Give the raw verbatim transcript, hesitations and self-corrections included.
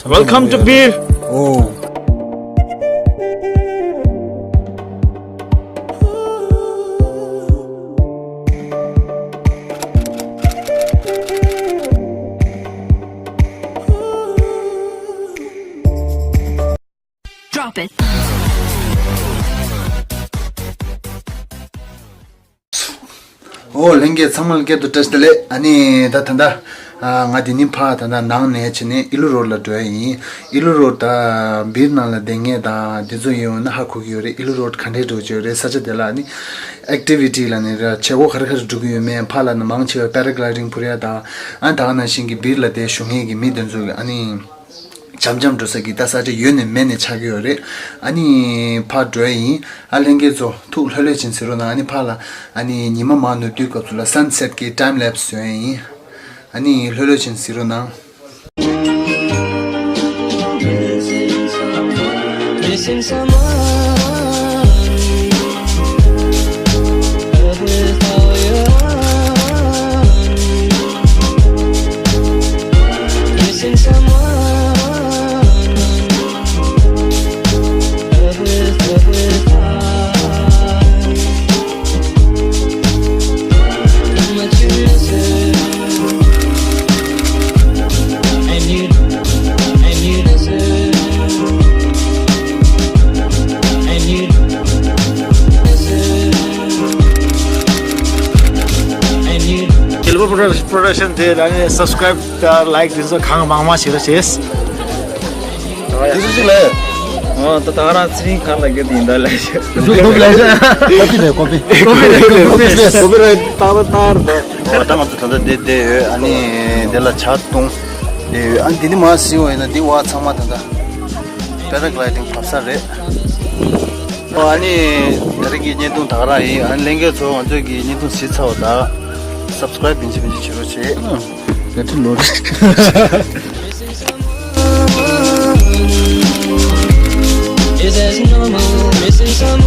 Welcome to Beer. Oh. Drop it. ཨོ་ལྷན་རྒྱས་ཚང་མ་ལ་སྐྱབས་སུ་བཀྲ་ཤིས་བདེ་ལེགས། ཨ་ནི་ད་ད་ལྟ་ཨ་ང་དེ་ནི་ཕ་ད་ལྟ་ནང་ནས་བྱས་ནས་ཨི་ལུ་རོ་ལ་འགྲོ་ཡ་ཡིན། ཨི་ལུ་རོ་ད་བིར་ནང་ལ་བསྡད་མཁན་དང་དེ་ཚོ་ཡོད་ན་ཧ་གོ་གི་ཡོད་རེད། ཨི་ལུ་རོ་ག་འདྲས་འགྲོ་གི་ཡོད་རེད། ས་ཆ་དེ་ལ་ཨ་ནི་ཨེག་ཊི་བི་ཊི་ལ་ནི་ར་བྱེད་སྒོ་ག་རེ་ག་རེ་འགྲོ་གི་ཡོད་མེད། ཕ་ལ་ནི་མང་ཆེ་བ་པེ་ར་གི་ལའི་ཌིང་འཕུར་ཡ་དང་ཨ་ད་ག་ནང་བཞིན་གྱི་བིར་ལ་དེ་བཞུགས་མཁན་གྱི་མི་དེ་ཚོ་གི་ཨ་ནི། འཇམ་འཇམ་འགྲོ་ས་གི་ད་ས་ཆ་ཡོད་ནས་མེད་ནས་ཆགས་ཀྱི་ཡོད་རེད། ཨ་ནི་ཕར་འགྲོ་ཡ་ཡིན། ཨ་ལྷན་རྒྱས་ཚོ་ཐུགས་ལྷོད་ལྷོད་བྱས་གཟིགས་རོགས་གནང་། ཨ་ནི་ཕར་ལ་ཨ་ནི་ཉི་མ་མར་ནུབ་དུས་སྐབས་སུ་ལ་སན་སེཊ་གི་ཊའིམ་ལེབ་སི་བཟོ་ཡ་ཡིན། ཨ་ནི་ལྷོད་ལྷོད་བྱས་གཟིགས་རོགས་གནང་། Missing someone, love with all your heart. Missing someone, love with, love with heart. How much you miss it? And you, and you deserve, and you deserve, and you Silver Production དེ་ལ་ནི་སབ་སི་ཀྲའིབ་དང་ལའིག་དེ་ཚོ་གང་མང་མང་བྱེད་རོགས་བྱེད། དེ་ཚོ་ཅིག་ལ། ཨོ་ད་ད་རང་ཚེ་རིང་གང་ལ་རྒྱུ་དེ་ཡིན་ད་ལ་ཤི། ནུབ་ལ་ཤི། ཀོ་པི་རེད་ཀོ་པི། ཀོ་པི་རེད་ཀོ་པི། ཀོ་པི་རེད་ཏག་ཏག་ཏག་རེད། ཨོ་ད་ང་ཚོ་ད་ལྟ་བསྡད་བསྡད་ཡོད། ཨ་ནི་དེ་ལ་ཇ་བཏུང་བསྡད་ཡོད། ཨ་ནི་དེ་ནི་མར་ཟིན་བ་ཡིན་ན་འདི་བ་ཚང་མ་ད་ལྟ་པེ་ར་གི་ལའི་ཌིང་བབས་ས་རེད། ཨོ་ཨ་ནི་ད་རེས་ཀྱི་བརྙན་ཐུང་ད་ག་རང་ཡིན། ཨ་ནི་ལྷན་རྒྱས་ཚོ་ང་ཚོའི་གི་བརྙན་ཐུང་གཟིགས་ཚར་བ་དང་སབ་སི་ཀྲའིབ་བིན་ཆི་བིན་ཆི་བྱེད་རོགས་བྱེད། ད་ཁྲི་ལོ་རེད། Is as normal, missing someone.